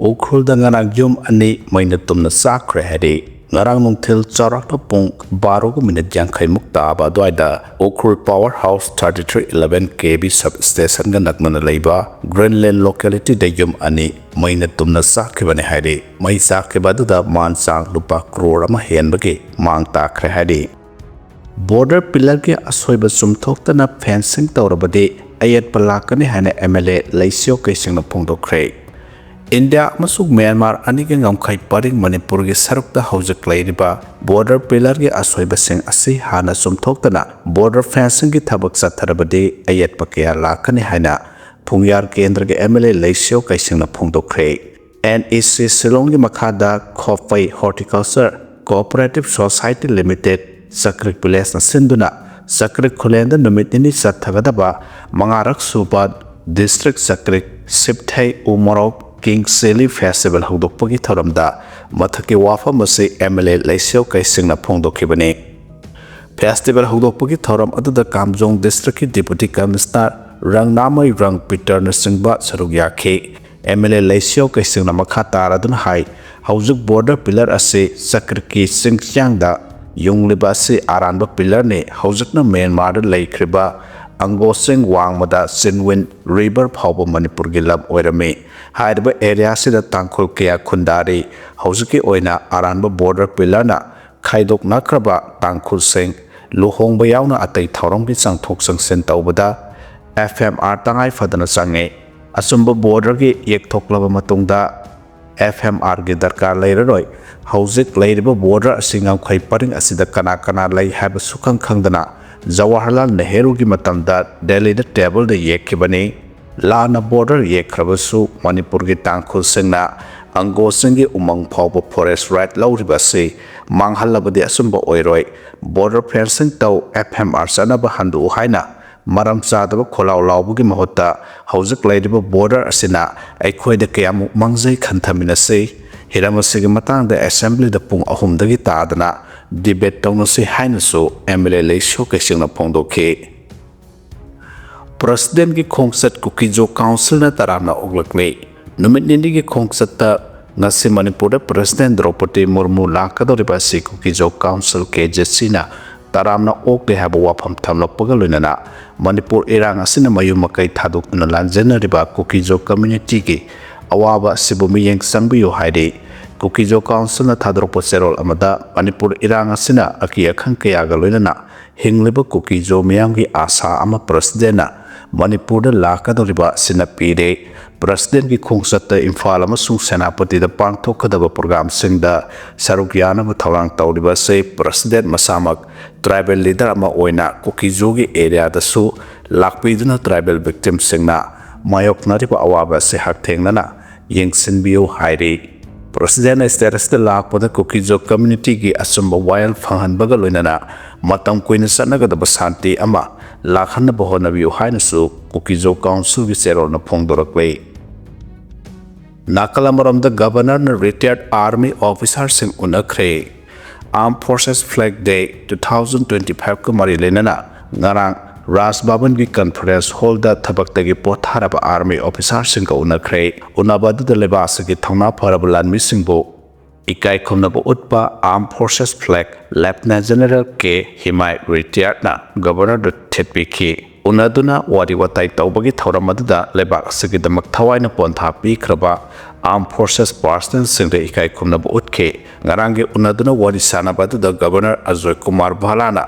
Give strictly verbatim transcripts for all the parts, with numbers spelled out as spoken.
ꯎꯈ꯭ꯔꯨꯜꯗ ꯉꯔꯥꯡ ꯌꯨꯝ ꯑꯅꯤ ꯃꯩꯅ ꯇꯨꯝꯅ ꯆꯥꯛꯈ꯭ꯔꯦ ꯍꯥꯏꯔꯤ꯫ ꯉꯔꯥꯡ ꯅꯨꯡꯊꯤꯜ ꯆꯥꯎꯔꯥꯛꯅ ꯄꯨꯡ ꯕꯥꯔꯣꯒ ꯃꯤꯅꯤꯠ ꯌꯥꯡꯈꯩ ꯃꯨꯛ ꯇꯥꯕ ꯑꯗꯨꯋꯥꯏꯗ Ukhrul power house thirty three eleven K V substationꯒ ꯅꯛꯅꯅ ꯂꯩꯕ Greenland localityꯗ ꯌꯨꯝ ꯑꯅꯤ ꯃꯩꯅ ꯇꯨꯝꯅ ꯆꯥꯛꯈꯤꯕꯅꯤ ꯍꯥꯏꯔꯤ꯫ ꯃꯩ ꯆꯥꯛꯈꯤꯕ ꯑꯗꯨꯗ ꯃꯥꯟ ꯆꯥꯡ ꯂꯨꯄꯥ ꯀ꯭ꯔꯣꯔ ꯑꯃ ꯍꯦꯟꯕꯒꯤ ꯃꯥꯡ ꯇꯥꯛꯈ꯭ꯔꯦ ꯍꯥꯏꯔꯤ꯫ Border pillarꯒꯤ ꯑꯁꯣꯏꯕ ꯆꯨꯝꯊꯣꯛꯇꯅ fencing ꯇꯧꯔꯕꯗꯤ ꯑꯌꯦꯠꯄ ꯂꯥꯛꯀꯅꯤ ꯍꯥꯏꯅ M L A ꯂꯩꯁꯤꯌꯣ ꯀꯩꯁꯤꯡꯅ ꯐꯣꯡꯗꯣꯛꯈ꯭ꯔꯦ꯫ ꯏꯟꯗꯤꯌꯥ ꯑꯃꯁꯨꯡ ꯃ꯭ꯌꯥꯟꯃꯥꯔ ꯑꯅꯤꯒꯤ ꯉꯝꯈꯩ ꯄꯔꯤꯡ ꯃꯅꯤꯄꯨꯔꯒꯤ ꯁꯔꯨꯛꯇ ꯍꯧꯖꯤꯛ ꯂꯩꯔꯤꯕ border pillarꯒꯤ ꯑꯁꯣꯏꯕꯁꯤꯡ ꯑꯁꯤ ꯍꯥꯟꯅ ꯆꯨꯝꯊꯣꯛꯇꯅ border fencingꯒꯤ ꯊꯕꯛ ꯆꯠꯊꯔꯕꯗꯤ ꯑꯌꯦꯠꯄ ꯀꯌꯥ ꯂꯥꯛꯀꯅꯤ ꯍꯥꯏꯅ ꯐꯨꯡꯌꯥꯔ ꯀꯦꯟꯗ꯭ꯔꯒꯤ M L A ꯂꯩꯁꯤꯌꯣ ꯀꯩꯁꯤꯡꯅ ꯐꯣꯡꯗꯣꯛꯈ꯭ꯔꯦ꯫ N E C ꯁꯤꯂꯣꯡꯒꯤ ꯃꯈꯥꯗ ꯈꯣꯐꯩ Horticulture Cooperative Society Limited ꯆꯀ꯭ꯔꯤꯛ ꯚꯤꯂꯦꯖꯅ ꯁꯤꯟꯗꯨꯅ ꯆꯀ꯭ꯔꯤꯛ ꯈꯨꯂꯦꯟꯗ ꯅꯨꯃꯤꯠ ꯅꯤꯅꯤ ꯆꯠꯊꯒꯗꯕ ꯃꯉꯥꯔꯛ ꯁꯨꯕ District ꯆꯀ꯭ꯔꯤꯛ ꯁꯤꯞꯊꯩ ꯎ ꯃꯣꯔꯣꯛ King Chilli Festival ꯍꯧꯗꯣꯛꯄꯒꯤ ꯊꯧꯔꯝꯗ ꯃꯊꯛꯀꯤ ꯋꯥꯐꯝ ꯑꯁꯤ M L A ꯂꯩꯁꯤꯌꯣ ꯀꯩꯁꯤꯡꯅ ꯐꯣꯡꯗꯣꯛꯈꯤꯕꯅꯤ꯫ Festival ꯍꯧꯗꯣꯛꯄꯒꯤ ꯊꯧꯔꯝ ꯑꯗꯨꯗ ꯀꯥꯝꯖꯣꯡ Districtꯀꯤ Deputy Commissioner ꯔꯪꯅꯥꯃꯩ ꯔꯪ ꯄꯤꯇꯔꯅꯆꯤꯡꯕ ꯁꯔꯨꯛ ꯌꯥꯈꯤ꯫ M L A ꯂꯩꯁꯤꯌꯣ ꯀꯩꯁꯤꯡꯅ ꯃꯈꯥ ꯇꯥꯔꯗꯨꯅ ꯍꯥꯏ, ꯍꯧꯖꯤꯛ border pillar ꯑꯁꯤ ꯆꯀ꯭ꯔꯤꯛꯀꯤ ꯆꯤꯡꯁꯤꯌꯥꯡꯗ ꯌꯨꯡꯂꯤꯕ ꯑꯁꯤ ꯑꯔꯥꯟꯕ pillarꯅꯤ꯫ ꯍꯧꯖꯤꯛꯅ ꯃ꯭ꯌꯥꯟꯃꯥꯔꯗ ꯂꯩꯈ꯭ꯔꯤꯕ ꯑꯪꯒꯣꯁꯤꯡ ꯋꯥꯡꯃꯗ ꯆꯤꯟꯋꯤꯟ river ꯐꯥꯎꯕ ꯃꯅꯤꯄꯨꯔꯒꯤ ꯂꯝ ꯑꯣꯏꯔꯝꯃꯤ꯫ ꯍꯥꯏꯔꯤꯕ areaꯁꯤꯗ ꯇꯥꯡꯈꯨꯜ ꯀꯌꯥ ꯈꯨꯟꯗꯥꯔꯤ꯫ ꯍꯧꯖꯤꯛꯀꯤ ꯑꯣꯏꯅ ꯑꯔꯥꯟꯕ border pillarꯅ ꯈꯥꯏꯗꯣꯛꯅꯈ꯭ꯔꯕ ꯇꯥꯡꯈꯨꯜꯁꯤꯡ ꯂꯨꯍꯣꯡꯕ ꯌꯥꯎꯅ ꯑꯇꯩ ꯊꯧꯔꯝꯒꯤ ꯆꯪꯊꯣꯛ ꯆꯪꯁꯤꯟ ꯇꯧꯕꯗ F M R ꯇꯉꯥꯏ ꯐꯗꯅ ꯆꯪꯉꯤ꯫ ꯑꯆꯨꯝꯕ borderꯒꯤ ꯌꯦꯛꯊꯣꯛꯂꯕ ꯃꯇꯨꯡꯗ F M Rꯒꯤ ꯗꯔꯀꯥꯔ ꯂꯩꯔꯔꯣꯏ꯫ ꯍꯧꯖꯤꯛ ꯂꯩꯔꯤꯕ border ꯑꯁꯤ ꯉꯝꯈꯩ ꯄꯔꯤꯡ ꯑꯁꯤꯗ ꯀꯅꯥ ꯀꯅꯥ ꯂꯩ ꯍꯥꯏꯕ ꯁꯨꯈꯪ ꯈꯪꯗꯅ ꯖꯋꯥꯍꯔꯂꯥꯜ ꯅꯦꯍꯔꯨꯒꯤ ꯃꯇꯝꯗ ꯗꯦꯜꯂꯤꯗ tableꯗ ꯌꯦꯛꯈꯤꯕꯅꯤ꯫ ꯂꯥꯟꯅ border ꯌꯦꯛꯈ꯭ꯔꯕꯁꯨ ꯃꯅꯤꯄꯨꯔꯒꯤ ꯇꯥꯡꯈꯨꯜꯁꯤꯡꯅ ꯑꯪꯒꯣꯁꯤꯡꯒꯤ ꯎꯃꯪ ꯐꯥꯎꯕ forest right ꯂꯧꯔꯤꯕ ꯑꯁꯤ ꯃꯥꯡꯍꯜꯂꯕꯗꯤ ꯑꯆꯨꯝꯕ ꯑꯣꯏꯔꯣꯏ꯫ Border fencing ꯇꯧ, F M R ꯆꯠꯅꯕ ꯍꯟꯗꯣꯛꯎ ꯍꯥꯏꯅ ꯃꯔꯝ ꯆꯥꯗꯕ ꯈꯣꯜꯂꯥꯎ ꯂꯥꯎꯕꯒꯤ ꯃꯍꯨꯠꯇ ꯍꯧꯖꯤꯛ ꯂꯩꯔꯤꯕ border ꯑꯁꯤꯅ ꯑꯩꯈꯣꯏꯗ ꯀꯌꯥꯃꯨꯛ ꯃꯥꯡꯖꯩ ꯈꯟꯊꯃꯤꯟꯅꯁꯤ꯫ ꯍꯤꯔꯝ ꯑꯁꯤꯒꯤ ꯃꯇꯥꯡꯗ assemblyꯗ ꯄꯨꯡ ꯑꯍꯨꯝꯗꯒꯤ ꯇꯥꯗꯅ debate ꯇꯧꯅꯁꯤ ꯍꯥꯏꯅꯁꯨ M L A ꯂꯩꯁꯤꯌꯣ ꯀꯩꯁꯤꯡꯅ ꯐꯣꯡꯗꯣꯛꯈꯤ꯫ Presidentꯀꯤ ꯈꯣꯡꯆꯠ ꯀꯨꯀꯤꯖꯣ Councilꯅ ꯇꯔꯥꯝꯅ ꯑꯣꯛꯂꯛꯂꯤ꯫ ꯅꯨꯃꯤꯠ ꯅꯤꯅꯤꯒꯤ ꯈꯣꯡꯆꯠꯇ ꯉꯁꯤ ꯃꯅꯤꯄꯨꯔꯗ ꯄ꯭ꯔꯦꯁꯤꯗꯦꯟ ꯗ꯭ꯔꯧꯄꯗꯤ ꯃꯨꯔꯃꯨ ꯂꯥꯛꯀꯗꯧꯔꯤꯕ ꯑꯁꯤ ꯀꯨꯀꯤꯖꯣ ꯀꯥꯎꯟꯁꯤꯜ, ꯀꯦ ꯖꯦ ꯁꯤꯅ ꯇꯔꯥꯝꯅ ꯑꯣꯛꯂꯦ ꯍꯥꯏꯕ ꯋꯥꯐꯝ ꯊꯝꯂꯛꯄꯒ ꯂꯣꯏꯅꯅ ꯃꯅꯤꯄꯨꯔ ꯏꯔꯥꯡ ꯑꯁꯤꯅ ꯃꯌꯨꯝ ꯃꯀꯩ ꯊꯥꯗꯣꯛꯇꯨꯅ ꯂꯥꯟꯖꯦꯟꯅꯔꯤꯕ ꯀꯨꯀꯤꯖꯣ ꯀꯝꯃ꯭ꯌꯨꯅꯤꯇꯤꯒꯤ ꯑꯋꯥꯕ ꯑꯁꯤꯕꯨ ꯃꯤꯠꯌꯦꯡ ꯆꯪꯕꯤꯌꯨ ꯍꯥꯏꯔꯤ꯫ ꯀꯨꯀꯤꯖꯣ ꯀꯥꯎꯟꯁꯤꯜꯅ ꯊꯥꯗꯣꯔꯛꯄ ꯆꯦꯔꯣꯜ ꯑꯃꯗ ꯃꯅꯤꯄꯨꯔ ꯏꯔꯥꯡ ꯑꯁꯤꯅ ꯑꯀꯤ ꯑꯈꯪ ꯀꯌꯥꯒ ꯂꯣꯏꯅꯅ ꯍꯤꯡꯂꯤꯕ ꯀꯨꯀꯤꯖꯣ ꯃꯤꯌꯥꯝꯒꯤ ꯑꯥꯁꯥ ꯑꯃ ꯄ꯭ꯔꯦꯁꯤꯗꯦꯟꯅ ꯃꯅꯤꯄꯨꯔꯗ ꯂꯥꯛꯀꯗꯧꯔꯤꯕ ꯑꯁꯤꯅ ꯄꯤꯔꯦ꯫ ꯄ꯭ꯔꯦꯁꯤꯗꯦꯟꯒꯤ ꯈꯣꯡꯆꯠꯇ ꯏꯝꯐꯥꯜ ꯑꯃꯁꯨꯡ ꯁꯦꯅꯥꯄꯇꯤꯗ ꯄꯥꯡꯊꯣꯛꯀꯗꯕ ꯄ꯭ꯔꯣꯒ꯭ꯔꯥꯝꯁꯤꯡꯗ ꯁꯔꯨꯛ ꯌꯥꯅꯕ ꯊꯧꯔꯥꯡ ꯇꯧꯔꯤꯕ ꯑꯁꯤ ꯄ꯭ꯔꯦꯁꯤꯗꯦꯟ ꯃꯁꯥꯃꯛ ꯇ꯭ꯔꯥꯏꯕꯦꯜ ꯂꯤꯗꯔ ꯑꯃ ꯑꯣꯏꯅ ꯀꯨꯀꯤꯖꯣꯒꯤ ꯑꯦꯔꯤꯌꯥꯗꯁꯨ ꯂꯥꯛꯄꯤꯗꯨꯅ ꯇ꯭ꯔꯥꯏꯕꯦꯜ ꯚꯤꯛꯇꯤꯝꯁꯤꯡꯅ ꯃꯥꯌꯣꯛꯅꯔꯤꯕ ꯑꯋꯥꯕ ꯑꯁꯤ ꯍꯛꯊꯦꯡꯅꯅ ꯌꯦꯡꯁꯤꯟꯕꯤꯌꯨ ꯍꯥꯏꯔꯤ꯫ ꯄ꯭ꯔꯦꯁꯤꯗꯦꯟ ꯁ꯭ꯇꯦꯇꯁꯇ ꯂꯥꯛꯄꯗ ꯀꯨꯀꯤꯖꯣ ꯀꯝꯃ꯭ꯌꯨꯅꯤꯇꯤꯒꯤ ꯑꯆꯨꯝꯕ ꯋꯥꯌꯦꯜ ꯐꯪꯍꯟꯕꯒ ꯂꯣꯏꯅꯅ ꯃꯇꯝ ꯀꯨꯏꯅ ꯆꯠꯅꯒꯗꯕ ꯁꯥꯟꯇꯤ ꯑꯃ ꯂꯥꯛꯍꯟꯅꯕ ꯍꯣꯠꯅꯕꯤꯌꯨ ꯍꯥꯏꯅꯁꯨ ꯀꯨꯀꯤꯖꯣ ꯀꯥꯎꯟꯁꯤꯜꯒꯤ ꯆꯦꯔꯣꯜꯅ ꯐꯣꯡꯗꯣꯔꯛꯂꯤ꯫ ꯅꯥꯀꯜ ꯑꯃꯔꯣꯝꯗ ꯒꯕꯔꯅꯔꯅ ꯔꯤꯇꯥꯌꯔꯗ army ꯑꯣꯐꯤꯁꯥꯔꯁꯤꯡ ꯎꯅꯈ꯭ꯔꯦ꯫ Armed Forces Flag Day two thousand twenty five ꯀ ꯃꯔꯤ ꯂꯩꯅꯅ ꯉꯔꯥꯡ ꯔꯥꯖ ꯚꯕꯟꯒꯤ ꯀꯟꯐꯔꯦꯟꯁ ꯍꯣꯜꯗ ꯊꯕꯛꯇꯒꯤ ꯄꯣꯊꯥꯔꯕ ꯑꯥꯔꯃꯤ ꯑꯣꯐꯤꯁꯥꯔꯁꯤꯡꯒ ꯎꯅꯈ꯭ꯔꯦ꯫ ꯎꯅꯕ ꯑꯗꯨꯗ ꯂꯩꯕꯥꯛ ꯑꯁꯤꯒꯤ ꯊꯧꯅꯥ ꯐꯔꯕ ꯂꯥꯟꯃꯤꯁꯤꯡꯕꯨ ꯏꯀꯥꯏ ꯈꯨꯝꯅꯕ ꯎꯠꯄ Armed Forces Flag Lieutenant General ꯀꯦ ꯍꯤꯃꯥꯏ ꯔꯤꯇꯥꯌꯔꯗꯅ ꯒꯕꯔꯅꯔꯗ ꯊꯦꯠꯄꯤꯈꯤ꯫ ꯎꯅꯗꯨꯅ ꯋꯥꯔꯤ ꯋꯥꯇꯥꯏ ꯇꯧꯕꯒꯤ ꯊꯧꯔꯝ ꯑꯗꯨꯗ ꯂꯩꯕꯥꯛ ꯑꯁꯤꯒꯤꯗꯃꯛ ꯊꯋꯥꯏꯅ ꯄꯣꯟꯊꯥ ꯄꯤꯈ꯭ꯔꯕ Armed Forces ꯄꯥꯔꯁꯅꯦꯜꯁꯤꯡꯗ ꯏꯀꯥꯏ ꯈꯨꯝꯅꯕ ꯎꯠꯈꯤ꯫ ꯉꯔꯥꯡꯒꯤ ꯎꯅꯗꯨꯅ ꯋꯥꯔꯤ ꯁꯥꯟꯅꯕ ꯑꯗꯨꯗ ꯒꯕꯔꯅꯔ ꯑꯖꯣꯏ ꯀꯨꯃꯥꯔ ꯚꯥꯂꯥꯅ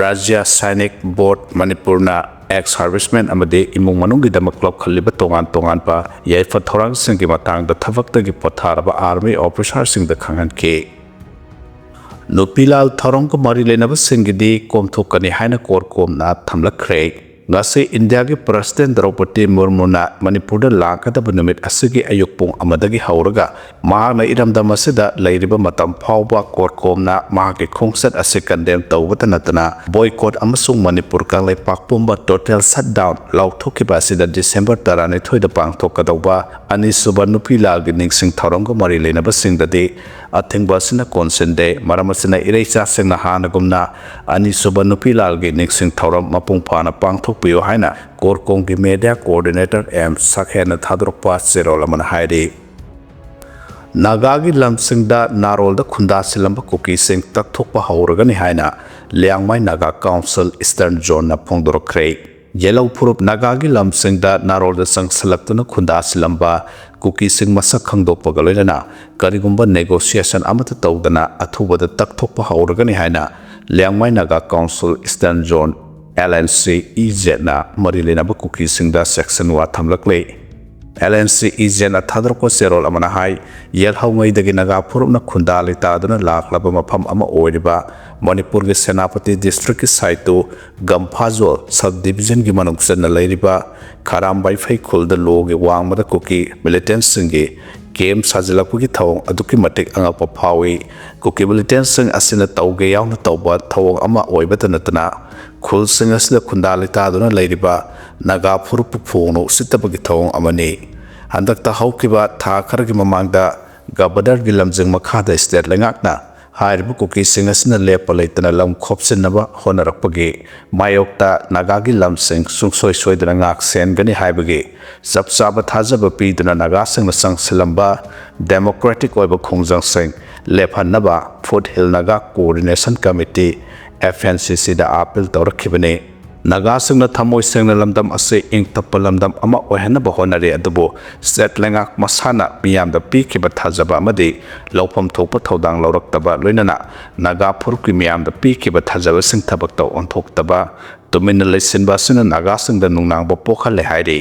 ꯔꯥꯖ꯭ꯌ ꯁꯥꯏꯅꯤꯛ ꯕꯣꯔꯗ ꯃꯅꯤꯄꯨꯔꯅ ꯑꯦꯛꯁ ꯁꯥꯔꯚꯤꯁꯃꯦꯟ ꯑꯃꯗꯤ ꯏꯃꯨꯡ ꯃꯅꯨꯡꯒꯤꯗꯃꯛ ꯂꯧꯈꯠꯂꯤꯕ ꯇꯣꯉꯥꯟ ꯇꯣꯉꯥꯟꯕ ꯌꯥꯏꯐ ꯊꯧꯔꯥꯡꯁꯤꯡꯒꯤ ꯃꯇꯥꯡꯗ ꯊꯕꯛꯇꯒꯤ ꯄꯣꯊꯥꯔꯕ ꯑꯥꯔꯃꯤ ꯑꯣꯐꯤꯁꯥꯔꯁꯤꯡꯗ ꯈꯪꯍꯟꯈꯤ꯫ ꯅꯨꯄꯤꯂꯥꯜ ꯊꯧꯔꯝꯒ ꯃꯔꯤ ꯂꯩꯅꯕꯁꯤꯡꯒꯤꯗꯤ ꯀꯣꯝꯊꯣꯛꯀꯅꯤ ꯍꯥꯏꯅ ꯀꯣꯔ ꯀꯣꯝꯅ ꯊꯝꯂꯛꯈ꯭ꯔꯦ꯫ ꯉꯁꯤ ꯏꯟꯗꯤꯌꯥꯒꯤ ꯄ꯭ꯔꯦꯁꯤꯗꯦꯟ ꯗ꯭ꯔꯧꯄꯗꯤ ꯃꯨꯔꯃꯨꯅ ꯃꯅꯤꯄꯨꯔꯗ ꯂꯥꯛꯀꯗꯕ ꯅꯨꯃꯤꯠ ꯑꯁꯤꯒꯤ ꯑꯌꯨꯛ ꯄꯨꯡ ꯑꯃꯗꯒꯤ ꯍꯧꯔꯒ ꯃꯍꯥꯛꯅ ꯏꯔꯝꯗꯝ ꯑꯁꯤꯗ ꯂꯩꯔꯤꯕ ꯃꯇꯝ ꯐꯥꯎꯕ ꯀꯣꯔ ꯀꯣꯝꯅ ꯃꯍꯥꯛꯀꯤ ꯈꯣꯡꯆꯠ ꯑꯁꯤ ꯀꯟꯗꯦꯝ ꯇꯧꯕꯇ ꯅꯠꯇꯅ ꯕꯣꯏꯀꯣꯠ ꯑꯃꯁꯨꯡ ꯃꯅꯤꯄꯨꯔ ꯀꯪꯂꯩꯄꯥꯛ ꯄꯨꯝꯕ ꯇꯣꯇꯦꯜ ꯁꯠ ꯗꯥꯎꯟ ꯂꯥꯎꯊꯣꯛꯈꯤꯕ ꯑꯁꯤꯗ ꯗꯤꯁꯦꯝꯕꯔ ꯇꯔꯥꯅꯤꯊꯣꯏꯗ ꯄꯥꯡꯊꯣꯛꯀꯗꯧꯕ ꯑꯅꯤꯁꯨꯕ ꯅꯨꯄꯤꯂꯥꯜꯒꯤ ꯅꯤꯡꯁꯤꯡ ꯊꯧꯔꯝꯒ ꯃꯔꯤ ꯂꯩꯅꯕꯁꯤꯡꯗꯗꯤ ꯑꯊꯤꯡꯕ ꯑꯁꯤꯅ ꯀꯣꯟꯁꯤꯟꯗꯦ꯫ ꯃꯔꯝ ꯑꯁꯤꯅ ꯏꯔꯩꯆꯥꯁꯤꯡꯅ ꯍꯥꯟꯅꯒꯨꯝꯅ ꯑꯅꯤꯁꯨꯕ ꯅꯨꯄꯤꯂꯥꯜꯒꯤ ꯅꯤꯡꯁꯤꯡ ꯊꯧꯔꯝ ꯃꯄꯨꯡ ꯐꯥꯅ ꯄꯥꯡꯊꯣꯛ ꯄꯤꯌꯨ ꯍꯥꯏꯅ ꯀꯣꯔꯀꯣꯡꯒꯤ media coordinator ꯑꯦꯝ ꯁꯛꯍꯦꯟꯅ ꯊꯥꯗꯣꯔꯛꯄ ꯆꯦꯔꯣꯜ ꯑꯃꯅ ꯍꯥꯏꯔꯤ꯫ ꯅꯥꯒꯥꯒꯤ ꯂꯝꯁꯤꯡꯗ ꯅꯥꯔꯣꯜꯗ ꯈꯨꯟꯗꯥꯁꯤꯜꯂꯝꯕ ꯀꯨꯀꯤꯁꯤꯡ ꯇꯛꯊꯣꯛꯄ ꯍꯧꯔꯒꯅꯤ ꯍꯥꯏꯅ ꯂꯤꯌꯥꯡꯃꯥꯏ ꯅꯥꯒꯥ ꯀꯥꯎꯟꯁꯤꯜ ꯏꯁꯇꯔꯟ ꯖꯣꯟꯅ ꯐꯣꯡꯗꯣꯔꯛꯈ꯭ꯔꯦ꯫ ꯌꯦꯜꯍꯧ ꯐꯨꯔꯨꯞ ꯅꯥꯒꯥꯒꯤ ꯂꯝꯁꯤꯡꯗ ꯅꯥꯔꯣꯜꯗ ꯆꯪꯁꯤꯜꯂꯛꯇꯨꯅ ꯈꯨꯟꯗꯥꯁꯤꯜꯂꯝꯕ ꯀꯨꯀꯤꯁꯤꯡ ꯃꯁꯛ ꯈꯪꯗꯣꯛꯄꯒ ꯂꯣꯏꯅꯅ ꯀꯔꯤꯒꯨꯝꯕ negotiation ꯑꯃꯠꯇ ꯇꯧꯗꯅ ꯑꯊꯨꯕꯗ ꯇꯛꯊꯣꯛꯄ ꯍꯧꯔꯒꯅꯤ ꯍꯥꯏꯅ Liangmai Naga council eastern zone, L N C E ꯖꯦꯠꯅ ꯃꯔꯤ ꯂꯩꯅꯕ ꯀꯨꯀꯤꯁꯤꯡꯗ ꯆꯦꯛꯁꯤꯟ ꯋꯥ ꯊꯝꯂꯛꯂꯤ꯫ ꯑꯦꯜ ꯑꯦꯟ ꯁꯤ ꯏ ꯖꯦꯠꯅ ꯊꯥꯗꯣꯔꯛꯄ ꯆꯦꯔꯣꯜ ꯑꯃꯅ ꯍꯥꯏ, ꯌꯦꯜꯍꯧꯉꯩꯗꯒꯤ ꯅꯥꯒꯥ ꯐꯨꯔꯨꯞꯅ ꯈꯨꯟꯗꯥ ꯂꯩꯇꯥꯗꯨꯅ ꯂꯥꯛꯂꯕ ꯃꯐꯝ ꯑꯃ ꯑꯣꯏꯔꯤꯕ ꯃꯅꯤꯄꯨꯔꯒꯤ ꯁꯦꯅꯥꯄꯇꯤ district ꯀꯤ ꯁꯥꯏꯇꯨ ꯒꯝꯐꯥꯖꯣꯜ sub division ꯒꯤ ꯃꯅꯨꯡ ꯆꯟꯅ ꯂꯩꯔꯤꯕ ꯈꯥꯔꯥꯝ ꯋꯥꯏꯐꯩ ꯈꯨꯜꯗ ꯂꯣꯒꯤ ꯋꯥꯡꯃꯗ ꯀꯨꯀꯤ militant ꯁꯤꯡꯒꯤ camp ꯁꯥꯖꯤꯜꯂꯛꯄꯒꯤ ꯊꯧꯑꯣꯡ ꯑꯗꯨꯛꯀꯤ ꯃꯇꯤꯛ ꯑꯉꯛꯄ ꯐꯥꯎꯏ꯫ ꯀꯨꯀꯤ militant ꯁꯤꯡ ꯑꯁꯤꯅ ꯇꯧꯒꯦ ꯌꯥꯎꯅ ꯇꯧꯕ ꯊꯧꯑꯣꯡ ꯑꯃ ꯑꯣꯏꯕꯇ ꯅꯠꯇꯅ ꯈꯨꯜꯁꯤꯡ ꯑꯁꯤꯗ ꯈꯨꯟꯗꯥ ꯂꯩꯇꯥꯗꯨꯅ ꯂꯩꯔꯤꯕ ꯅꯥꯒꯥ ꯐꯨꯔꯨꯞꯄꯨ ꯐꯣꯡꯅ ꯎꯁꯤꯠꯇꯕꯒꯤ ꯊꯧꯑꯣꯡ ꯑꯃꯅꯤ꯫ ꯍꯟꯗꯛꯇ ꯍꯧꯈꯤꯕ ꯊꯥ ꯈꯔꯒꯤ ꯃꯃꯥꯡꯗ Governor ꯒꯤ ꯂꯝꯖꯤꯡ ꯃꯈꯥꯗ state ꯂꯩꯉꯥꯛꯅ ꯍꯥꯏꯔꯤꯕ ꯀꯨꯀꯤꯁꯤꯡ ꯑꯁꯤꯅ ꯂꯦꯞꯄ ꯂꯩꯇꯅ ꯂꯝ ꯈꯣꯞꯆꯤꯟꯅꯕ ꯍꯣꯠꯅꯔꯛꯄꯒꯤ ꯃꯥꯌꯣꯛꯇ ꯅꯥꯒꯥꯒꯤ ꯂꯝꯁꯤꯡ ꯁꯨꯡꯁꯣꯏ ꯁꯣꯏꯗꯅ ꯉꯥꯛ ꯁꯦꯟꯒꯅꯤ ꯍꯥꯏꯕꯒꯤ ꯆꯞ ꯆꯥꯕ ꯊꯥꯖꯕ ꯄꯤꯗꯨꯅ ꯅꯥꯒꯥꯁꯤꯡꯅ ꯆꯪꯁꯤꯜꯂꯝꯕ democratic ꯑꯣꯏꯕ ꯈꯣꯡꯖꯪꯁꯤꯡ ꯂꯦꯞꯍꯟꯅꯕ Foothill Naga Coordination Committee, F N C C ꯗ appeal ꯇꯧꯔꯛꯈꯤꯕꯅꯤ꯫ ꯅꯥꯒꯥꯁꯤꯡꯅ ꯊꯃꯣꯏ ꯁꯦꯡꯅ ꯂꯝꯗꯝ ꯑꯁꯤ ꯏꯪ ꯇꯞꯄ ꯂꯝꯗꯝ ꯑꯃ ꯑꯣꯏꯍꯟꯅꯕ ꯍꯣꯠꯅꯔꯤ, ꯑꯗꯨꯕꯨ state ꯂꯩꯉꯥꯛ ꯃꯁꯥꯅ ꯃꯤꯌꯥꯝꯗ ꯄꯤꯈꯤꯕ ꯊꯥꯖꯕ ꯑꯃꯗꯤ ꯂꯧꯐꯝ ꯊꯣꯛꯄ ꯊꯧꯗꯥꯡ ꯂꯧꯔꯛꯇꯕ, ꯂꯣꯏꯅꯅ ꯅꯥꯒꯥ ꯐꯨꯔꯨꯞꯀꯤ ꯃꯤꯌꯥꯝꯗ ꯄꯤꯈꯤꯕ ꯊꯥꯖꯕꯁꯤꯡ ꯊꯕꯛꯇ ꯑꯣꯟꯊꯣꯛꯇꯕ, ꯇꯨꯃꯤꯟꯅ ꯂꯩꯁꯤꯟꯕ ꯑꯁꯤꯅ ꯅꯥꯒꯥꯁꯤꯡꯗ ꯅꯨꯡꯅꯥꯡꯕ ꯄꯣꯛꯍꯜꯂꯦ ꯍꯥꯏꯔꯤ꯫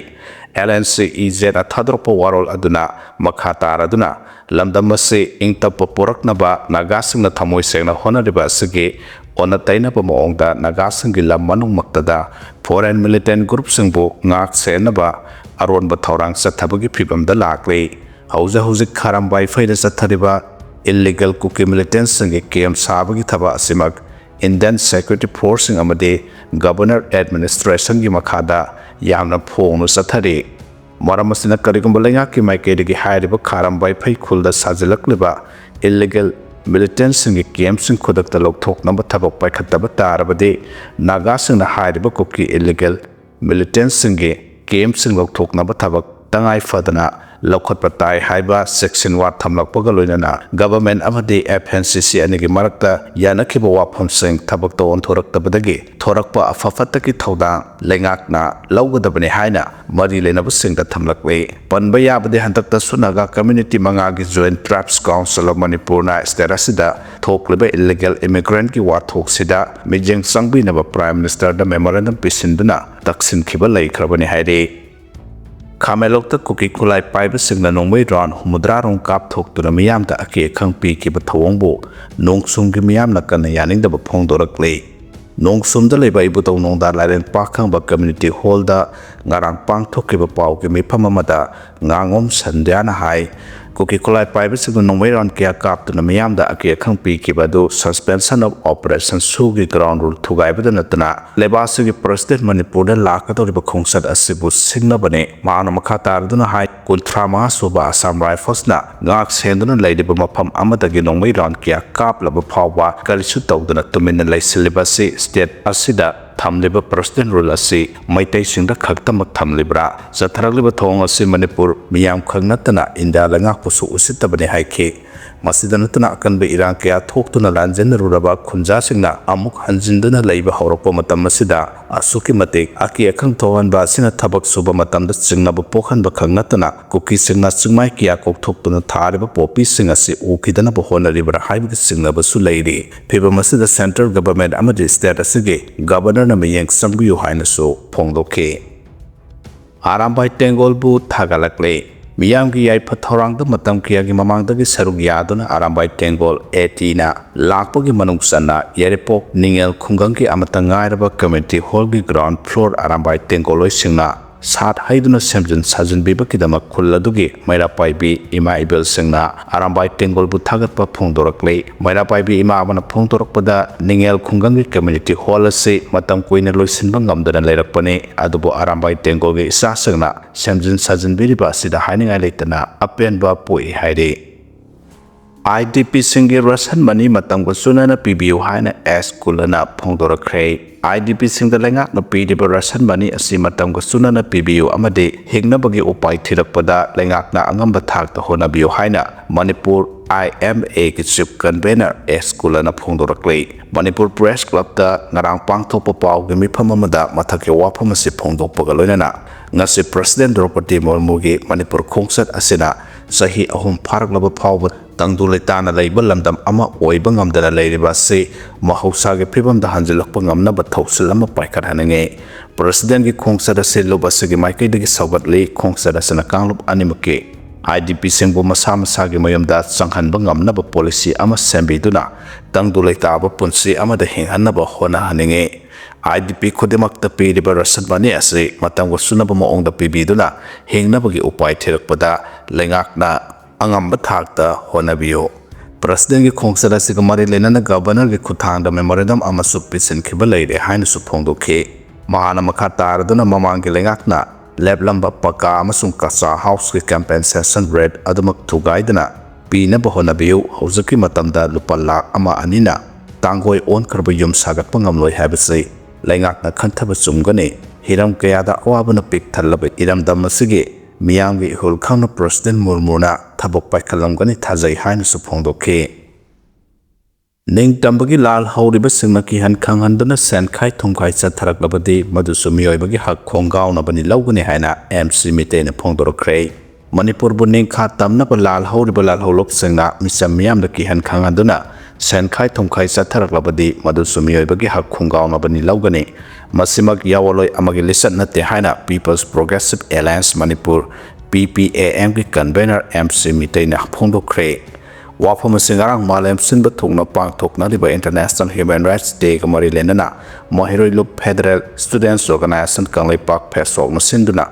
ꯑꯦꯜ ꯑꯦꯟ ꯁꯤ ꯏ ꯖꯦꯠꯅ ꯊꯥꯗꯣꯔꯛꯄ ꯋꯥꯔꯣꯜ ꯑꯗꯨꯅ ꯃꯈꯥ ꯇꯥꯔꯗꯨꯅ ꯂꯝꯗꯝ ꯑꯁꯤ ꯏꯪ ꯇꯞꯄ ꯄꯨꯔꯛꯅꯕ ꯅꯥꯒꯥꯁꯤꯡꯅ ꯊꯃꯣꯏ ꯁꯦꯡꯅ ꯍꯣꯠꯅꯔꯤꯕ ꯑꯁꯤꯒꯤ ꯑꯣꯟꯅ ꯇꯩꯅꯕ ꯃꯑꯣꯡꯗ ꯅꯥꯒꯥꯁꯤꯡꯒꯤ ꯂꯝ ꯃꯅꯨꯡꯃꯛꯇꯗ foreign militant group ꯁꯤꯡꯕꯨ ꯉꯥꯛ ꯁꯦꯟꯅꯕ ꯑꯔꯣꯟꯕ ꯊꯧꯔꯥꯡ ꯆꯠꯊꯕꯒꯤ ꯐꯤꯚꯝꯗ ꯂꯥꯛꯂꯤ꯫ ꯍꯧꯖꯤꯛ ꯍꯧꯖꯤꯛ ꯈꯥꯔꯝ ꯋꯥꯏꯐꯩꯗ ꯆꯠꯊꯔꯤꯕ illegal ꯀꯨꯀꯤ militant ꯁꯤꯡꯒꯤ camp ꯁꯥꯕꯒꯤ ꯊꯕꯛ ꯑꯁꯤꯃꯛ Indian security force ꯁꯤꯡ ꯑꯃꯗꯤ Governor administration ꯒꯤ ꯃꯈꯥꯗ ꯌꯥꯝꯅ ꯐꯣꯡꯅ ꯆꯠꯊꯔꯤ꯫ ꯃꯔꯝ ꯑꯁꯤꯅ ꯀꯔꯤꯒꯨꯝꯕ ꯂꯩꯉꯥꯛꯀꯤ ꯃꯥꯏꯀꯩꯗꯒꯤ ꯍꯥꯏꯔꯤꯕ ꯈꯥꯔꯝ ꯋꯥꯏꯐꯩ ꯈꯨꯜꯗ ꯁꯥꯖꯤꯜꯂꯛꯂꯤꯕ illegal ꯃꯤꯂꯤꯇꯦꯟꯁꯤꯡꯒꯤ ꯀꯦꯝꯞꯁꯤꯡ ꯈꯨꯗꯛꯇ ꯂꯧꯊꯣꯛꯅꯕ ꯊꯕꯛ ꯄꯥꯏꯈꯠꯇꯕ ꯇꯥꯔꯕꯗꯤ ꯅꯥꯒꯥꯁꯤꯡꯅ ꯍꯥꯏꯔꯤꯕ ꯀꯨꯀꯤ ꯏꯂꯤꯒꯦꯜ ꯃꯤꯂꯤꯇꯦꯟꯁꯤꯡꯒꯤ ꯀꯦꯝꯞꯁꯤꯡ ꯂꯧꯊꯣꯛꯅꯕ ꯊꯕꯛ ꯇꯉꯥꯏ ꯐꯗꯅ ꯂꯧꯈꯠꯄ ꯇꯥꯏ ꯍꯥꯏꯕ ꯆꯦꯛꯁꯤꯟꯋꯥ ꯊꯝꯂꯛꯄꯒ ꯂꯣꯏꯅꯅ ꯒꯚꯔꯟꯃꯦꯟꯠ ꯑꯃꯗꯤ ꯑꯦꯐ ꯑꯦꯟ ꯁꯤ ꯁꯤ ꯑꯅꯤꯒꯤ ꯃꯔꯛꯇ ꯌꯥꯅꯈꯤꯕ ꯋꯥꯐꯝꯁꯤꯡ ꯊꯕꯛꯇ ꯑꯣꯟꯊꯣꯔꯛꯇꯕꯗꯒꯤ ꯊꯣꯔꯛꯄ ꯑꯐ ꯐꯠꯇꯒꯤ ꯊꯧꯗꯥꯡ ꯂꯩꯉꯥꯛꯅ ꯂꯧꯒꯗꯕꯅꯤ ꯍꯥꯏꯅ ꯃꯔꯤ ꯂꯩꯅꯕꯁꯤꯡꯗ ꯊꯝꯂꯛꯂꯤ꯫ ꯄꯟꯕ ꯌꯥꯕꯗꯤ ꯍꯟꯗꯛꯇꯁꯨ ꯅꯥꯒꯥ ꯀꯝꯃ꯭ꯌꯨꯅꯤꯇꯤ ꯃꯉꯥꯒꯤ Joint Tribes Council of ꯃꯅꯤꯄꯨꯔꯅ state ꯑꯁꯤꯗ ꯊꯣꯛꯂꯤꯕ ꯏꯂꯤꯒꯦꯜ ꯏꯃꯤꯒ꯭ꯔꯦꯟꯠꯀꯤ ꯋꯥꯊꯣꯛꯁꯤꯗ ꯃꯤꯠꯌꯦꯡ ꯆꯪꯕꯤꯅꯕ Prime Ministerꯗ memorandum ꯄꯤꯁꯤꯟꯗꯨꯅ ꯇꯛꯁꯤꯟꯈꯤꯕ ꯂꯩꯈ꯭ꯔꯕꯅꯤ ꯍꯥꯏꯔꯤ꯫ ꯈꯥ ꯃꯦꯜꯂꯣꯛꯇ ꯀꯨꯀꯤ ꯈꯨꯠꯂꯥꯏ ꯄꯥꯏꯕꯁꯤꯡꯅ ꯅꯣꯡꯃꯩ round ꯍꯨꯝꯐꯨꯇꯔꯥ ꯔꯣꯝ ꯀꯥꯞꯊꯣꯛꯇꯨꯅ ꯃꯤꯌꯥꯝꯗ ꯑꯀꯤ ꯑꯈꯪ ꯄꯤꯈꯤꯕ ꯊꯧꯑꯣꯡꯕꯨ ꯅꯣꯡꯁꯨꯝꯒꯤ ꯃꯤꯌꯥꯝꯅ ꯀꯟꯅ ꯌꯥꯅꯤꯡꯗꯕ ꯐꯣꯡꯗꯣꯔꯛꯂꯤ꯫ ꯅꯣꯡꯁꯨꯝꯗ ꯂꯩꯕ ꯏꯕꯨꯙꯧ ꯅꯣꯡꯗꯥ ꯂꯥꯏꯔꯦꯟ ꯄꯥꯛꯈꯪꯕ Community Hallꯗ ꯉꯔꯥꯡ ꯄꯥꯡꯊꯣꯛꯈꯤꯕ ꯄꯥꯎꯒꯤ ꯃꯤꯐꯝ ꯑꯃꯗ ꯉꯥꯉꯣꯝ ꯁꯟꯙ꯭ꯌꯥꯅ ꯍꯥꯏ, ꯀꯨꯀꯤ ꯈꯨꯠꯂꯥꯏ ꯄꯥꯏꯕꯁꯤꯡꯅ ꯅꯣꯡꯃꯩ round ꯀꯌꯥ ꯀꯥꯞꯇꯨꯅ ꯃꯤꯌꯥꯝꯗ ꯑꯀꯤ ꯑꯈꯪ ꯄꯤꯈꯤꯕ ꯑꯗꯨ Suspension of Operation ꯁꯨꯒꯤ ground rule ꯊꯨꯒꯥꯏꯕꯗ ꯅꯠꯇꯅ ꯂꯩꯕꯥꯛ ꯑꯁꯤꯒꯤ President ꯃꯅꯤꯄꯨꯔꯗ ꯂꯥꯛꯀꯗꯧꯔꯤꯕ ꯈꯣꯡꯆꯠ ꯑꯁꯤꯕꯨ ꯁꯤꯡꯅꯕꯅꯤ꯫ ꯃꯍꯥꯛꯅ ꯃꯈꯥ ꯇꯥꯔꯗꯨꯅ ꯍꯥꯏ, ꯀꯨꯟꯊ꯭ꯔꯥ ꯃꯉꯥ ꯁꯨꯕ Assam Riflesꯅ ꯉꯥꯛ ꯁꯦꯟꯗꯨꯅ ꯂꯩꯔꯤꯕ ꯃꯐꯝ ꯑꯃꯗꯒꯤ ꯅꯣꯡꯃꯩ round ꯀꯌꯥ ꯀꯥꯞꯂꯕ ꯐꯥꯎꯕ ꯀꯔꯤꯁꯨ ꯇꯧꯗꯅ ꯇꯨꯃꯤꯟꯅ ꯂꯩꯁꯤꯜꯂꯤꯕ ꯑꯁꯤ state ꯑꯁꯤꯗ ꯊꯝꯂꯤꯕ President rule ꯑꯁꯤ ꯃꯩꯇꯩꯁꯤꯡꯗ ꯈꯛꯇꯃꯛ ꯊꯝꯂꯤꯕ꯭ꯔꯥ? ꯆꯠꯊꯔꯛꯂꯤꯕ ꯊꯧꯑꯣꯡ ꯑꯁꯤ ꯃꯅꯤꯄꯨꯔ ꯃꯤꯌꯥꯝꯈꯛ ꯅꯠꯇꯅ ꯏꯟꯗꯤꯌꯥ ꯂꯩꯉꯥꯛꯄꯨꯁꯨ ꯎꯁꯤꯠꯇꯕꯅꯤ ꯍꯥꯏꯈꯤ꯫ ꯃꯁꯤꯗ ꯅꯠꯇꯅ ꯑꯀꯟꯕ ꯏꯔꯥꯡ ꯀꯌꯥ ꯊꯣꯛꯇꯨꯅ ꯂꯥꯟꯖꯦꯟꯅꯔꯨꯔꯕ ꯈꯨꯟꯖꯥꯁꯤꯡꯅ ꯑꯃꯨꯛ ꯍꯟꯖꯤꯟꯗꯨꯅ ꯂꯩꯕ ꯍꯧꯔꯛꯄ ꯃꯇꯝ ꯑꯁꯤꯗ ꯑꯁꯨꯛꯀꯤ ꯃꯇꯤꯛ ꯑꯀꯤ ꯑꯈꯪ ꯊꯣꯛꯍꯟꯕ ꯑꯁꯤꯅ ꯊꯕꯛ ꯁꯨꯕ ꯃꯇꯝꯗ ꯆꯤꯡꯅꯕ ꯄꯣꯛꯍꯟꯕ ꯈꯛ ꯅꯠꯇꯅ ꯀꯨꯀꯤꯁꯤꯡꯅ ꯆꯤꯡꯃꯥꯏ ꯀꯌꯥ ꯀꯣꯛꯊꯣꯛꯇꯨꯅ ꯊꯥꯔꯤꯕ ꯄꯣꯄꯤꯁꯤꯡ ꯑꯁꯤ ꯎꯈꯤꯗꯅꯕ ꯍꯣꯠꯅꯔꯤꯕ꯭ꯔꯥ ꯍꯥꯏꯕꯒꯤ ꯆꯤꯡꯅꯕꯁꯨ ꯂꯩꯔꯤ꯫ ꯐꯤꯕꯝ ꯑꯁꯤꯗ central government ꯑꯃꯗꯤ state ꯑꯁꯤꯒꯤ governorꯅ ꯃꯤꯠꯌꯦꯡ ꯆꯪꯕꯤꯌꯨ ꯍꯥꯏꯅꯁꯨ ꯐꯣꯡꯗꯣꯛꯈꯤ꯫ ꯑꯔꯥꯝꯕꯥꯏ ꯇꯦꯡꯒꯣꯜꯕꯨ ꯊꯥꯒꯠꯂꯛꯂꯦ꯫ ꯃꯤꯌꯥꯝꯒꯤ ꯌꯥꯏꯐ ꯊꯧꯔꯥꯡꯗ ꯃꯇꯝ ꯀꯌꯥꯒꯤ ꯃꯃꯥꯡꯗꯒꯤ ꯁꯔꯨꯛ ꯌꯥꯗꯨꯅ ꯑꯔꯥꯝꯕꯥꯏ ꯇꯦꯡꯒꯣꯜ ATꯅ ꯂꯥꯛꯄꯒꯤ ꯃꯅꯨꯡ ꯆꯟꯅ ꯌꯥꯏꯔꯤꯄꯣꯛ ꯅꯤꯡꯉꯦꯜ ꯈꯨꯡꯒꯪꯒꯤ ꯑꯃꯠꯇ ꯉꯥꯏꯔꯕ Community Hallꯒꯤ ground floor ꯑꯔꯥꯝꯕꯥꯏ ꯇꯦꯡꯒꯣꯜ ꯍꯣꯏꯁꯤꯡꯅ ꯁꯥꯠ ꯍꯩꯗꯨꯅ ꯁꯦꯝꯖꯤꯟ ꯁꯥꯖꯤꯟꯕꯤꯕꯒꯤꯗꯃꯛ ꯈꯨꯜ ꯑꯗꯨꯒꯤ ꯃꯩꯔꯥ ꯄꯥꯏꯕꯤ ꯏꯃꯥ ꯏꯕꯦꯜꯁꯤꯡꯅ ꯑꯔꯥꯝꯕꯥꯏ ꯇꯦꯡꯒꯣꯜꯕꯨ ꯊꯥꯒꯠꯄ ꯐꯣꯡꯗꯣꯔꯛꯂꯤ꯫ ꯃꯩꯔꯥ ꯄꯥꯏꯕꯤ ꯏꯃꯥ ꯑꯃꯅ ꯐꯣꯡꯗꯣꯔꯛꯄꯗ, ꯅꯤꯡꯉꯦꯜ ꯈꯨꯡꯒꯪꯒꯤ Community Hall ꯑꯁꯤ ꯃꯇꯝ ꯀꯨꯏꯅ ꯂꯣꯏꯁꯤꯟꯕ ꯉꯝꯗꯅ ꯂꯩꯔꯛꯄꯅꯤ, ꯑꯗꯨꯕꯨ ꯑꯔꯥꯝꯕꯥꯏ ꯇꯦꯡꯒꯣꯜꯒꯤ ꯏꯆꯥꯁꯤꯡꯅ ꯁꯦꯝꯖꯤꯟ ꯁꯥꯖꯤꯟꯕꯤꯔꯤꯕ ꯑꯁꯤꯗ ꯍꯥꯏꯅꯤꯡꯉꯥꯏ ꯂꯩꯇꯅ ꯑꯄꯦꯟꯕ ꯄꯣꯛꯏ ꯍꯥꯏꯔꯤ꯫ IDPꯁꯤꯡꯒꯤ ration money ꯃꯇꯝꯒ ꯆꯨꯅꯅ ꯄꯤꯕꯤꯌꯨ ꯍꯥꯏꯅ ꯑꯦꯁ ꯀꯨꯂꯅ ꯐꯣꯡꯗꯣꯔꯛꯈ꯭ꯔꯦ꯫ IDPꯁꯤꯡꯗ ꯂꯩꯉꯥꯛꯅ ꯄꯤꯔꯤꯕ ration money ꯑꯁꯤ ꯃꯇꯝꯒ ꯆꯨꯅꯅ ꯄꯤꯕꯤꯌꯨ ꯑꯃꯗꯤ ꯍꯤꯡꯅꯕꯒꯤ ꯎꯄꯥꯏ ꯊꯤꯔꯛꯄꯗ ꯂꯩꯉꯥꯛꯅ ꯑꯉꯝꯕ ꯊꯥꯛꯇ ꯍꯣꯠꯅꯕꯤꯌꯨ ꯍꯥꯏꯅ ꯃꯅꯤꯄꯨꯔ IMAꯒꯤ chief convener ꯑꯦꯁ ꯀꯨꯂꯅ ꯐꯣꯡꯗꯣꯔꯛꯂꯤ꯫ ꯃꯅꯤꯄꯨꯔ Press Clubꯇ ꯉꯔꯥꯡ ꯄꯥꯡꯊꯣꯛꯄ ꯄꯥꯎꯒꯤ ꯃꯤꯐꯝ ꯑꯃꯗ ꯃꯊꯛꯀꯤ ꯋꯥꯐꯝ ꯑꯁꯤ ꯐꯣꯡꯗꯣꯛꯄꯒ ꯂꯣꯏꯅꯅ ꯉꯁꯤ President ꯗ꯭ꯔꯧꯄꯗꯤ ꯃꯨꯔꯃꯨꯒꯤ ꯃꯅꯤꯄꯨꯔ ꯈꯣꯡꯆꯠ ꯑꯁꯤꯅ ꯆꯍꯤ ꯑꯍꯨꯝ ꯐꯥꯔꯛꯂꯕ ꯐꯥꯎꯕ ꯇꯪꯗꯨ ꯂꯩꯇꯥꯅ ꯂꯩꯕ ꯂꯝꯗꯝ ꯑꯃ ꯑꯣꯏꯕ ꯉꯝꯗꯅ ꯂꯩꯔꯤꯕ ꯑꯁꯤ ꯃꯍꯧꯁꯥꯒꯤ ꯐꯤꯕꯝꯗ ꯍꯟꯖꯤꯜꯂꯛꯄ ꯉꯝꯅꯕ ꯊꯧꯁꯤꯜ ꯑꯃ ꯄꯥꯏꯈꯠꯍꯟꯅꯤꯡꯏ꯫ Presidentꯒꯤ ꯈꯣꯡꯆꯠ ꯑꯁꯤ ꯂꯨꯞ ꯑꯁꯤꯒꯤ ꯃꯥꯏꯀꯩꯗꯒꯤ ꯁꯧꯒꯠꯂꯤ꯫ ꯈꯣꯡꯆꯠ ꯑꯁꯤꯅ ꯀꯥꯡꯂꯨꯞ ꯑꯅꯤꯃꯛꯀꯤ IDPꯁꯤꯡꯕꯨ ꯃꯁꯥ ꯃꯁꯥꯒꯤ ꯃꯌꯨꯝꯗ ꯆꯪꯍꯟꯕ ꯉꯝꯅꯕ policy ꯑꯃ ꯁꯦꯝꯕꯤꯗꯨꯅ ꯇꯪꯗꯨ ꯂꯩꯇꯥꯕ ꯄꯨꯟꯁꯤ ꯑꯃꯗ ꯍꯤꯡꯍꯟꯅꯕ ꯍꯣꯠꯅꯍꯟꯅꯤꯡꯏ꯫ IDP ꯈꯨꯗꯤꯡꯃꯛꯇ ꯄꯤꯔꯤꯕ ration money ꯑꯁꯤ ꯃꯇꯝꯒ ꯆꯨꯅꯕ ꯃꯑꯣꯡꯗ ꯄꯤꯕꯤꯗꯨꯅ ꯍꯤꯡꯅꯕꯒꯤ ꯎꯄꯥꯏ ꯊꯤꯔꯛꯄꯗ ꯂꯩꯉꯥꯛꯅ ꯑꯉꯝꯕ ꯊꯥꯛꯇ ꯍꯣꯠꯅꯕꯤꯌꯨ꯫ Presidentꯒꯤ ꯈꯣꯡꯆꯠ ꯑꯁꯤꯒ ꯃꯔꯤ ꯂꯩꯅꯅ Governorꯒꯤ ꯈꯨꯠꯊꯥꯡꯗ memorandum ꯑꯃꯁꯨ ꯄꯤꯁꯤꯟꯈꯤꯕ ꯂꯩꯔꯦ ꯍꯥꯏꯅꯁꯨ ꯐꯣꯡꯗꯣꯛꯈꯤ꯫ ꯃꯍꯥꯛꯅ ꯃꯈꯥ ꯇꯥꯔꯗꯨꯅ ꯃꯃꯥꯡꯒꯤ ꯂꯩꯉꯥꯛꯅ ꯂꯦꯞꯂꯝꯕ ꯄꯀꯥ ꯑꯃꯁꯨꯡ ꯀꯆꯥ houseꯀꯤ compensation rate ꯑꯗꯨꯃꯛ ꯊꯨꯒꯥꯏꯗꯅ ꯄꯤꯅꯕ ꯍꯣꯠꯅꯕꯤꯌꯨ꯫ ꯍꯧꯖꯤꯛꯀꯤ ꯃꯇꯝꯗ ꯂꯨꯄꯥ ꯂꯥꯈ ꯑꯃ ꯑꯅꯤꯅ ꯇꯥꯡꯒꯣꯏ ꯑꯣꯟꯈ꯭ꯔꯕ ꯌꯨꯝ ꯁꯥꯒꯠꯄ ꯉꯝꯂꯣꯏ ꯍꯥꯏꯕꯁꯤ ꯂꯩꯉꯥꯛꯅ ꯈꯟꯊꯕ ꯆꯨꯝꯒꯅꯤ꯫ ꯍꯤꯔꯝ ꯀꯌꯥꯗ ꯑꯋꯥꯕꯅ ꯄꯤꯛ ꯊꯜꯂꯕ ꯏꯔꯝꯗꯝ ꯑꯁꯤꯒꯤ ꯃꯤꯌꯥꯝꯒꯤ ꯏꯍꯨꯜ ꯈꯪꯅ President ꯃꯨꯔꯃꯨꯅ ꯊꯕꯛ ꯄꯥꯏꯈꯠꯂꯝꯒꯅꯤ ꯊꯥꯖꯩ ꯍꯥꯏꯅꯁꯨ ꯐꯣꯡꯗꯣꯛꯈꯤ꯫ ꯅꯤꯡꯇꯝꯕꯒꯤ ꯂꯥꯜ ꯍꯧꯔꯤꯕꯁꯤꯡꯅ ꯀꯤꯍꯟ ꯈꯪꯍꯟꯗꯨꯅ ꯁꯦꯟꯈꯥꯏ ꯊꯨꯝꯈꯥꯏ ꯆꯠꯊꯔꯛꯂꯕꯗꯤ ꯃꯗꯨꯁꯨ ꯃꯤꯑꯣꯏꯕꯒꯤ ꯍꯛ ꯈꯣꯡꯒꯥꯎꯅꯕꯅꯤ ꯂꯧꯒꯅꯤ ꯍꯥꯏꯅ ꯑꯦꯝ ꯁꯤ ꯃꯤꯇꯩꯅ ꯐꯣꯡꯗꯣꯔꯛꯈ꯭ꯔꯦ꯫ ꯃꯅꯤꯄꯨꯔꯕꯨ ꯅꯤꯡꯈꯥ ꯇꯝꯅꯕ ꯂꯥꯜ ꯍꯧꯔꯤꯕ ꯂꯥꯜꯍꯧꯂꯨꯞꯁꯤꯡꯅ ꯃꯤꯆꯝ ꯃꯤꯌꯥꯝꯗ ꯀꯤꯍꯟ ꯈꯪꯍꯟꯗꯨꯅ ꯁꯦꯟꯈꯥꯏ ꯊꯨꯝꯈꯥꯏ ꯆꯠꯊꯔꯛꯂꯕꯗꯤ ꯃꯗꯨꯁꯨ ꯃꯤꯑꯣꯏꯕꯒꯤ ꯍꯛ ꯈꯣꯡꯒꯥꯎꯅꯕꯅꯤ ꯂꯧꯒꯅꯤ꯫ ꯃꯁꯤꯃꯛ ꯌꯥꯑꯣꯜꯂꯣꯏ ꯑꯃꯒꯤ ꯂꯤꯆꯠ ꯅꯠꯇꯦ ꯍꯥꯏꯅ People's Progressive Alliance ꯃꯅꯤꯄꯨꯔ, PPAMꯒꯤ convener ꯑꯦꯝ ꯁꯤ ꯃꯤꯇꯩꯅ ꯐꯣꯡꯗꯣꯛꯈ꯭ꯔꯦ꯫ ꯋꯥꯐꯝ ꯑꯁꯤ ꯉꯔꯥꯡ ꯃꯥꯂꯦꯝ ꯁꯤꯟꯕ ꯊꯨꯡꯅ ꯄꯥꯡꯊꯣꯛꯅꯔꯤꯕ International Human Rights Dayꯒ ꯃꯔꯤ ꯂꯩꯅꯅ ꯃꯍꯩꯔꯣꯏ ꯂꯨꯞ Federal Students Organisation ꯀꯪꯂꯩꯄꯥꯛ ꯐꯦꯁꯕꯨꯛꯅ ꯁꯤꯟꯗꯨꯅ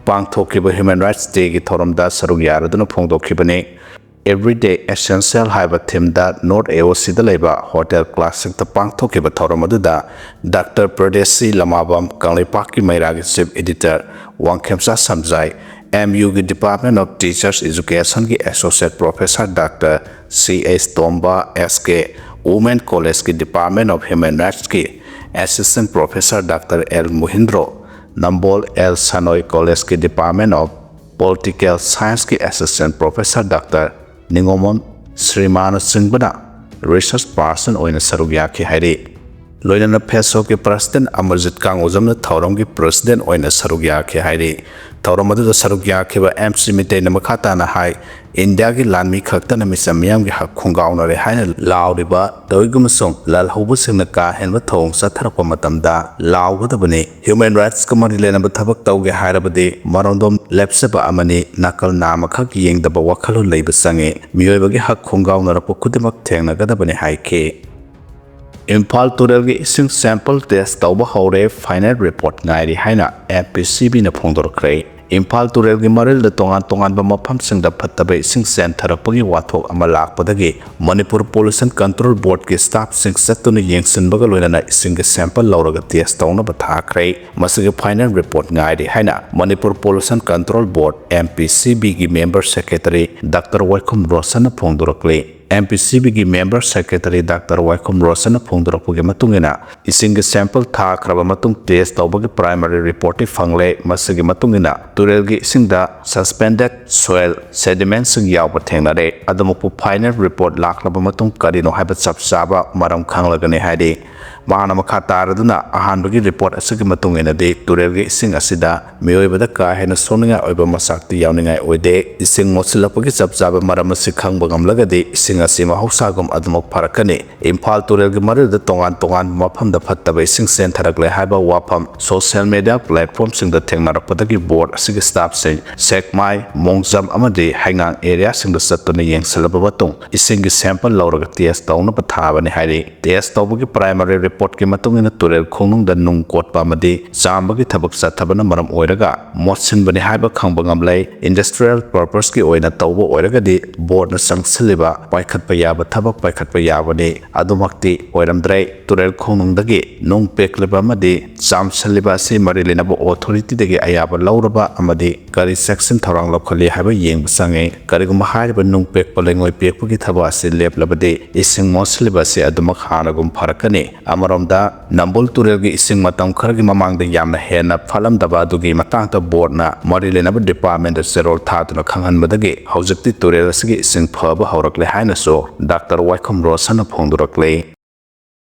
ꯄꯥꯡꯊꯣꯛꯈꯤꯕ Human Rights Dayꯒꯤ ꯊꯧꯔꯝꯗ ꯁꯔꯨꯛ ꯌꯥꯔꯗꯨꯅ ꯐꯣꯡꯗꯣꯛꯈꯤꯕꯅꯤ꯫ Everyday Essential ꯍꯥꯏꯕ themeꯗ North AOCꯗ ꯂꯩꯕ Hotel Classicꯇ ꯄꯥꯡꯊꯣꯛꯈꯤꯕ ꯊꯧꯔꯝ ꯑꯗꯨꯗ Doctor ꯄ꯭ꯔꯗꯦꯁꯤ ꯂꯃꯥꯕꯝ, ꯀꯪꯂꯩꯄꯥꯛꯀꯤ ꯃꯩꯔꯥꯒꯤ chief editor Wangkhemcha Samjai, M ꯌꯨꯒꯤ Department of Teachers Educationꯒꯤ Associate Professor Doctor C S Tomba, S K Women Collegeꯀꯤ Department of Human Rightsꯀꯤ Assistant Professor Doctor L Muhindro, Nambol L Sanoi Collegeꯀꯤ Department of Political Scienceꯀꯤ Assistant Professor Doctor ꯅꯤꯉꯣꯝꯕꯝ ꯁ꯭ꯔꯤꯃꯥꯅꯆꯤꯡꯕꯅ research person ꯑꯣꯏꯅ ꯁꯔꯨꯛ ꯌꯥꯈꯤ ꯍꯥꯏꯔꯤ꯫ ꯂꯣꯏꯅꯅ ꯐꯦꯁꯣꯛꯀꯤ President ꯑꯃꯔꯖꯤꯠ ꯀꯥꯡꯉꯣꯖꯝꯅ ꯊꯧꯔꯝꯒꯤ President ꯑꯣꯏꯅ ꯁꯔꯨꯛ ꯌꯥꯈꯤ ꯍꯥꯏꯔꯤ꯫ ꯊꯧꯔꯝ ꯑꯗꯨꯗ ꯁꯔꯨꯛ ꯌꯥꯈꯤꯕ ꯑꯦꯝ ꯁꯤ ꯃꯤꯇꯩꯅ ꯃꯈꯥ ꯇꯥꯅ ꯍꯥꯏ, ꯏꯟꯗꯤꯌꯥꯒꯤ ꯂꯥꯟꯃꯤ ꯈꯛꯇꯅ ꯃꯤꯆꯝ ꯃꯤꯌꯥꯝꯒꯤ ꯍꯛ ꯈꯣꯡꯒꯥꯎꯅꯔꯦ ꯍꯥꯏꯅ ꯂꯥꯎꯔꯤꯕ ꯇꯧꯏꯒꯨꯝꯕꯁꯨꯡ ꯂꯥꯜꯍꯧꯕꯁꯤꯡꯅ ꯀꯥ ꯍꯦꯟꯕ ꯊꯧꯑꯣꯡ ꯆꯠꯊꯔꯛꯄ ꯃꯇꯝꯗ ꯂꯥꯎꯒꯗꯕꯅꯤ꯫ Human Rightsꯀ ꯃꯔꯤ ꯂꯩꯅꯕ ꯊꯕꯛ ꯇꯧꯒꯦ ꯍꯥꯏꯔꯕꯗꯤ ꯃꯔꯣꯝꯗꯣꯝ ꯂꯦꯞꯆꯕ ꯑꯃꯅꯤ, ꯅꯥꯀꯜ ꯅꯥꯝꯃꯈꯛ ꯌꯦꯡꯗꯕ ꯋꯥꯈꯜꯂꯣꯟ ꯂꯩꯕ ꯆꯪꯏ꯫ ꯃꯤꯑꯣꯏꯕꯒꯤ ꯍꯛ ꯈꯣꯡꯒꯥꯎꯅꯔꯛꯄ ꯈꯨꯗꯤꯡꯃꯛ ꯊꯦꯡꯅꯒꯗꯕꯅꯤ ꯍꯥꯏꯈꯤ꯫ ꯏꯝꯐꯥꯜ ꯇꯨꯔꯦꯜꯒꯤ ꯏꯁꯤꯡ sample test ꯇꯧꯕ ꯍꯧꯔꯦ, final report ꯉꯥꯏꯔꯤ ꯍꯥꯏꯅ ꯑꯦꯝ ꯄꯤ ꯁꯤ ꯕꯤꯅ ꯐꯣꯡꯗꯣꯔꯛꯈ꯭ꯔꯦ꯫ ꯏꯝꯐꯥꯜ ꯇꯨꯔꯦꯜꯒꯤ ꯃꯔꯤꯜꯗ ꯇꯣꯉꯥꯟ ꯇꯣꯉꯥꯟꯕ ꯃꯐꯝꯁꯤꯡꯗ ꯐꯠꯇꯕ ꯏꯁꯤꯡ ꯆꯦꯟꯊꯔꯛꯄꯒꯤ ꯋꯥꯊꯣꯛ ꯑꯃ ꯂꯥꯛꯄꯗꯒꯤ ꯃꯅꯤꯄꯨꯔ Pollution Control Boardꯀꯤ staffꯁꯤꯡ ꯆꯠꯇꯨꯅ ꯌꯦꯡꯁꯤꯟꯕꯒ ꯂꯣꯏꯅꯅ ꯏꯁꯤꯡꯒꯤ sample ꯂꯧꯔꯒ test ꯇꯧꯅꯕ ꯊꯥꯈ꯭ꯔꯦ꯫ ꯃꯁꯤꯒꯤ final report ꯉꯥꯏꯔꯤ ꯍꯥꯏꯅ Manipur Pollution Control Board, M P C ꯕꯤꯒꯤ member secretary Doctor ꯋꯥꯏꯈꯨꯝ ꯔꯣꯁꯟꯅ ꯐꯣꯡꯗꯣꯔꯛꯂꯤ꯫ ꯑꯦꯝ ꯄꯤ ꯁꯤ ꯕꯤꯒꯤ member secretary Doctor ꯋꯥꯏꯈꯨꯝ ꯔꯣꯁꯟꯅ ꯐꯣꯡꯗꯣꯔꯛꯄꯒꯤ ꯃꯇꯨꯡ ꯏꯟꯅ, ꯏꯁꯤꯡꯒꯤ sample ꯊꯥꯈ꯭ꯔꯕ ꯃꯇꯨꯡ test ꯇꯧꯕꯒꯤ primary reportꯇꯤ ꯐꯪꯂꯦ꯫ ꯃꯁꯤꯒꯤ ꯃꯇꯨꯡ ꯏꯟꯅ ꯇꯨꯔꯦꯜꯒꯤ ꯏꯁꯤꯡꯗ suspended soil sedimentꯁꯤꯡ ꯌꯥꯎꯕ ꯊꯦꯡꯅꯔꯦ꯫ ꯑꯗꯨꯃꯛꯄꯨ final report ꯂꯥꯛꯂꯕ ꯃꯇꯨꯡ ꯀꯔꯤꯅꯣ ꯍꯥꯏꯕ ꯆꯞ ꯆꯥꯕ ꯃꯔꯝ ꯈꯪꯂꯒꯅꯤ ꯍꯥꯏꯔꯤ꯫ ꯃꯍꯥꯛꯅ ꯃꯈꯥ ꯇꯥꯔꯗꯨꯅ, ꯑꯍꯥꯟꯕꯒꯤ report ꯑꯁꯤꯒꯤ ꯃꯇꯨꯡ ꯏꯟꯅꯗꯤ ꯇꯨꯔꯦꯜꯒꯤ ꯏꯁꯤꯡ ꯑꯁꯤꯗ ꯃꯤꯑꯣꯏꯕꯗ ꯀꯥ ꯍꯦꯟꯅ ꯁꯣꯛꯅꯤꯡꯉꯥꯏ ꯑꯣꯏꯕ ꯃꯆꯥꯛꯇꯤ ꯌꯥꯎꯅꯤꯡꯉꯥꯏ ꯑꯣꯏꯗꯦ꯫ ꯏꯁꯤꯡ ꯃꯣꯠꯁꯤꯜꯂꯛꯄꯒꯤ ꯆꯞ ꯆꯥꯕ ꯃꯔꯝ ꯑꯁꯤ ꯈꯪꯕ ꯉꯝꯂꯒꯗꯤ ꯏꯁꯤꯡ ꯑꯁꯤ ꯃꯍꯧꯁꯥꯒꯨꯝ ꯑꯗꯨꯃꯛ ꯐꯔꯛꯀꯅꯤ꯫ ꯏꯝꯐꯥꯜ ꯇꯨꯔꯦꯜꯒꯤ ꯃꯔꯤꯜꯗ ꯇꯣꯉꯥꯟ ꯇꯣꯉꯥꯟꯕ ꯃꯐꯝꯗ ꯐꯠꯇꯕ ꯏꯁꯤꯡ ꯆꯦꯟꯊꯔꯛꯂꯦ ꯍꯥꯏꯕ ꯋꯥꯐꯝ social media platformꯁꯤꯡꯗ ꯊꯦꯡꯅꯔꯛꯄꯗꯒꯤ board ꯑꯁꯤꯒꯤ staffꯁꯤꯡ ꯁꯦꯛꯃꯥꯏ, ꯃꯣꯡꯖꯝ ꯑꯃꯗꯤ ꯍꯩꯉꯥꯡ areaꯁꯤꯡꯗ ꯆꯠꯇꯨꯅ ꯌꯦꯡꯁꯤꯜꯂꯕ ꯃꯇꯨꯡ ꯏꯁꯤꯡꯒꯤ sample ꯂꯧꯔꯒ test ꯇꯧꯅꯕ ꯊꯥꯕꯅꯤ ꯍꯥꯏꯔꯤ꯫ Test ꯇꯧꯕꯒꯤ primary ꯔꯤꯄꯣꯔꯠꯀꯤ ꯃꯇꯨꯡ ꯏꯟꯅ ꯇꯨꯔꯦꯜ ꯈꯣꯡꯅꯨꯡꯗ ꯅꯨꯡ ꯀꯣꯠꯄ ꯑꯃꯗꯤ ꯆꯥꯝꯕꯒꯤ ꯊꯕꯛ ꯆꯠꯊꯕꯅ ꯃꯔꯝ ꯑꯣꯏꯔꯒ ꯃꯣꯠꯁꯤꯟꯕꯅꯤ ꯍꯥꯏꯕ ꯈꯪꯕ ꯉꯝꯂꯦ꯫ Industrial purposeꯀꯤ ꯑꯣꯏꯅ ꯇꯧꯕ ꯑꯣꯏꯔꯒꯗꯤ ꯕꯣꯔꯗꯅ ꯆꯪꯁꯤꯜꯂꯤꯕ ꯄꯥꯏꯈꯠꯄ ꯌꯥꯕ ꯊꯕꯛ ꯄꯥꯏꯈꯠꯄ ꯌꯥꯕꯅꯤ꯫ ꯑꯗꯨꯃꯛꯇꯤ ꯑꯣꯏꯔꯝꯗ꯭ꯔꯦ꯫ ꯇꯨꯔꯦꯜ ꯈꯣꯡꯅꯨꯡꯗꯒꯤ ꯅꯨꯡ ꯄꯦꯛꯂꯤꯕ ꯑꯃꯗꯤ ꯆꯥꯝꯁꯤꯜꯂꯤꯕ ꯑꯁꯤ ꯃꯔꯤ ꯂꯩꯅꯕ ꯑꯣꯊꯣꯔꯤꯇꯤꯗꯒꯤ ꯑꯌꯥꯕ ꯂꯧꯔꯕ ꯑꯃꯗꯤ ꯀꯔꯤ ꯆꯦꯛꯁꯤꯟ ꯊꯧꯔꯥꯡ ꯂꯧꯈꯠꯂꯤ ꯍꯥꯏꯕ ꯌꯦꯡꯕ ꯆꯪꯉꯤ꯫ ꯀꯔꯤꯒꯨꯝꯕ ꯍꯥꯏꯔꯤꯕ ꯅꯨꯡ ꯄꯦꯛꯄ ꯂꯩꯉꯣꯏ ꯄꯦꯛꯄꯒꯤ ꯊꯕꯛ ꯑꯁꯤ ꯂꯦꯞꯂꯕꯗꯤ ꯏꯁꯤꯡ ꯃꯣꯠꯁꯤꯜꯂꯤꯕ ꯑꯁꯤ ꯑꯗꯨꯃꯛ ꯍꯥꯟꯅꯒꯨꯝ ꯐꯔꯛꯀꯅꯤ꯫ ꯑꯃꯔꯣꯝꯗ ꯅꯝꯕꯨꯜ ꯇꯨꯔꯦꯜꯒꯤ ꯏꯁꯤꯡ ꯃꯇꯝ ꯈꯔꯒꯤ ꯃꯃꯥꯡꯗ ꯌꯥꯝꯅ ꯍꯦꯟꯅ ꯐꯠꯂꯝꯗꯕ ꯑꯗꯨꯒꯤ ꯃꯇꯥꯡꯗ ꯕꯣꯔꯗꯅ ꯃꯔꯤ ꯂꯩꯅꯕ ꯗꯤꯄꯥꯔꯠꯃꯦꯟꯗ ꯆꯦꯔꯣꯜ ꯊꯥꯗꯨꯅ ꯈꯪꯍꯟꯕꯗꯒꯤ ꯍꯧꯖꯤꯛꯇꯤ ꯇꯨꯔꯦꯜ ꯑꯁꯤꯒꯤ ꯏꯁꯤꯡ ꯐꯕ ꯍꯧꯔꯛꯂꯦ ꯍꯥꯏꯅꯁꯨ ꯗꯥꯛꯇꯔ ꯋꯥꯏꯈꯣꯝ ꯔꯣꯁꯟꯅ ꯐꯣꯡꯗꯣꯔꯛꯂꯤ꯫